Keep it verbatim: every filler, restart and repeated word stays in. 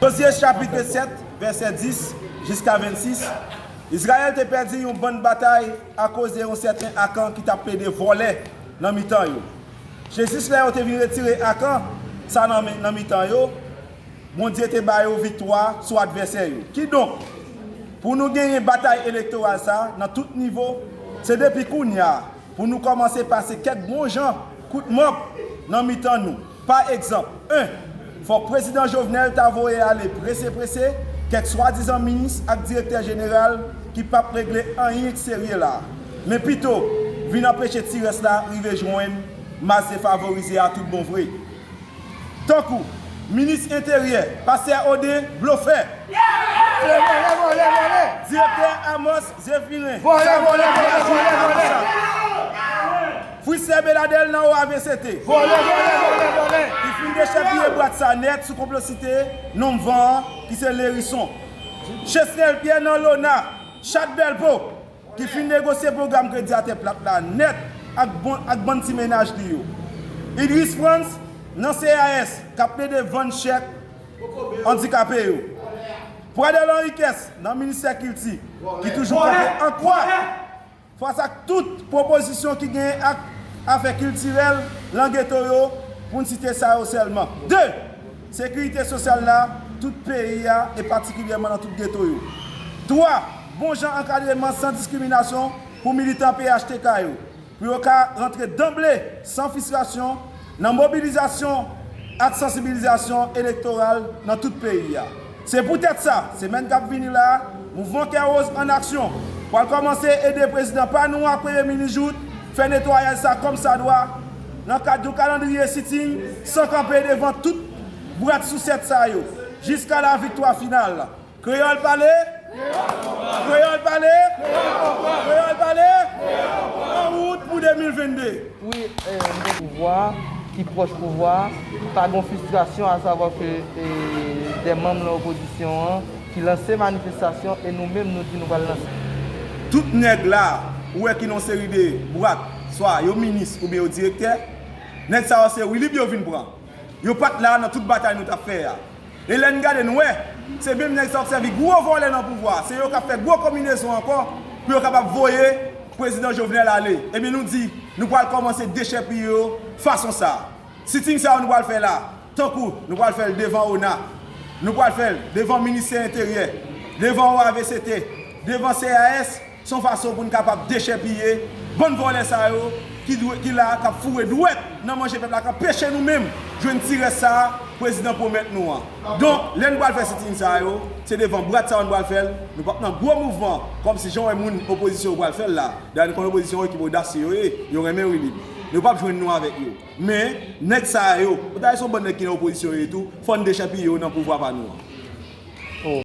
Jozye chapit sèt, vèsè dis jiska vennsis, Izrayèl te pèdi yon bann batay akoz de yon sèten Akan ki t ap plede vòlè nan mitan yo. Jezis, lè yo te vin retire Akan sa nan, nan mitan yo, Bondye te ba yo viktwa sou advèsè yo. Kidonk, pou nou genyen batay elektoral sa a nan tout nivo, se depi kounye a pou nou kòmanse pase kèk bon jan kout mòp nan mitan nou. Pa egzanp, en, fòk Prezidan Jovenel ta voye ale prese prese kèk swadizan minis ak direktè jeneral ki p ap regle anyen k serye la, men pito vin anpeche ti rès la rive jwenn mas defavorize a tout bon vre. Tankou minis enteryè, pastè Oden, blofè. Se vòlè, vòlè, vòlè. Direktè Amos, Zephirin. Vòlè, vòlè, vòlè, vòlè, vòlè. Fritz Sebenadel nan O A V C T. Vòlè, vòlè, vòlè, vòlè. Ki fin dechèpiye bwat sa nèt sou konplisite nonm van an, ki se Lerison. Chesnel Pierre nan Lona, chat bèl po, ki fin negosye pwogram kredi atè plat la nèt ak bon, ak bann ti mennaj li yo. Idris Frantz nan C A S k ap plede vann chèk andikape yo. Pradel Henriquez nan ministè kilti ki toujou kanpe an kwa fas ak tout pwopozisyon ki genyen ak afè kiltirèl nan geto yo, pou n site sa yo sèlman. De, sekirite sosyal la, tout peyi a, e patikilyèman nan tout geto yo. Twa, bon jan ankadreman san diskriminasyon pou militan P H T K yo, pou yo ka rantre danble, san fristrasyon, nan mobilizasyon ak sansibilizasyon elektoral nan tout peyi a. Se poutèt sa, semèn k ap vini la a, Mouvman Kè Woz an Aksyon pral kòmanse ede prezidan pa nou a, Premye Minis Jouthe, fè netwayaj sa kòmsadwa nan kad yon kalandriye sitin san kanpe devan tout bwat sousèt sa yo, jiska laviktwa final. Kreyòl pale! Kreyòl pale! Kreyòl pale! An wout pou de mil vennde! Wi, eh, m gen pouvwa, ki pwòch pouvwa, pa gen fristrasyon, asavwa ke, eh, de manm nan opozisyon an ki lanse manifestasyon e nou menm nou di nou pral lanse. Tout nèg la, ou wè ki nan yon seri de bwat, swa yo minis oubyen yo direktè, nèg sa yo se Wilib yo vin pran. Yo pa t la nan tout batay nou t ap fè a. E lè n gade n wè, se menm nèg sa yo k sèvi gwo vòlè nan pouvwa, se yo k ap fè gwo konbinezon ankò pou yo kapab voye prezidan Jovenel ale. Ebyen nou di, nou pral kòmanse dechèpiye yo fason sa. Sitin sa yo nou pral fè la, tankou nou pral fè l devan ona, nou pral fè l devan ministè enteryè, devan O A V C T, devan C A S, se yon fason pou n kapab dechèpiye bann vòlè sa yo ki dwe, ki la, k ap foure dwèt nan manje pèp la, k ap peche nou menm jwenn ti rès sa a prezidan pwomèt nou an. Donk, lè n pral fè sitin sa yo, se devan bwat sa yo n pral fè l. Nou p ap nan gwo mouvman, kòmsi jan w wè moun opozisyon yo pral fè l la. Dayè, nou konn opozisyon yo, ekip odasye yo ye, yo renmen Wilib. Nou p ap jwenn nou avèk yo. Men, nèg sa yo, ou ta wè se yon bann nèg ki nan opozisyon yo ye tou, fò n dechèpiye yo nan pouvwa pa nou an.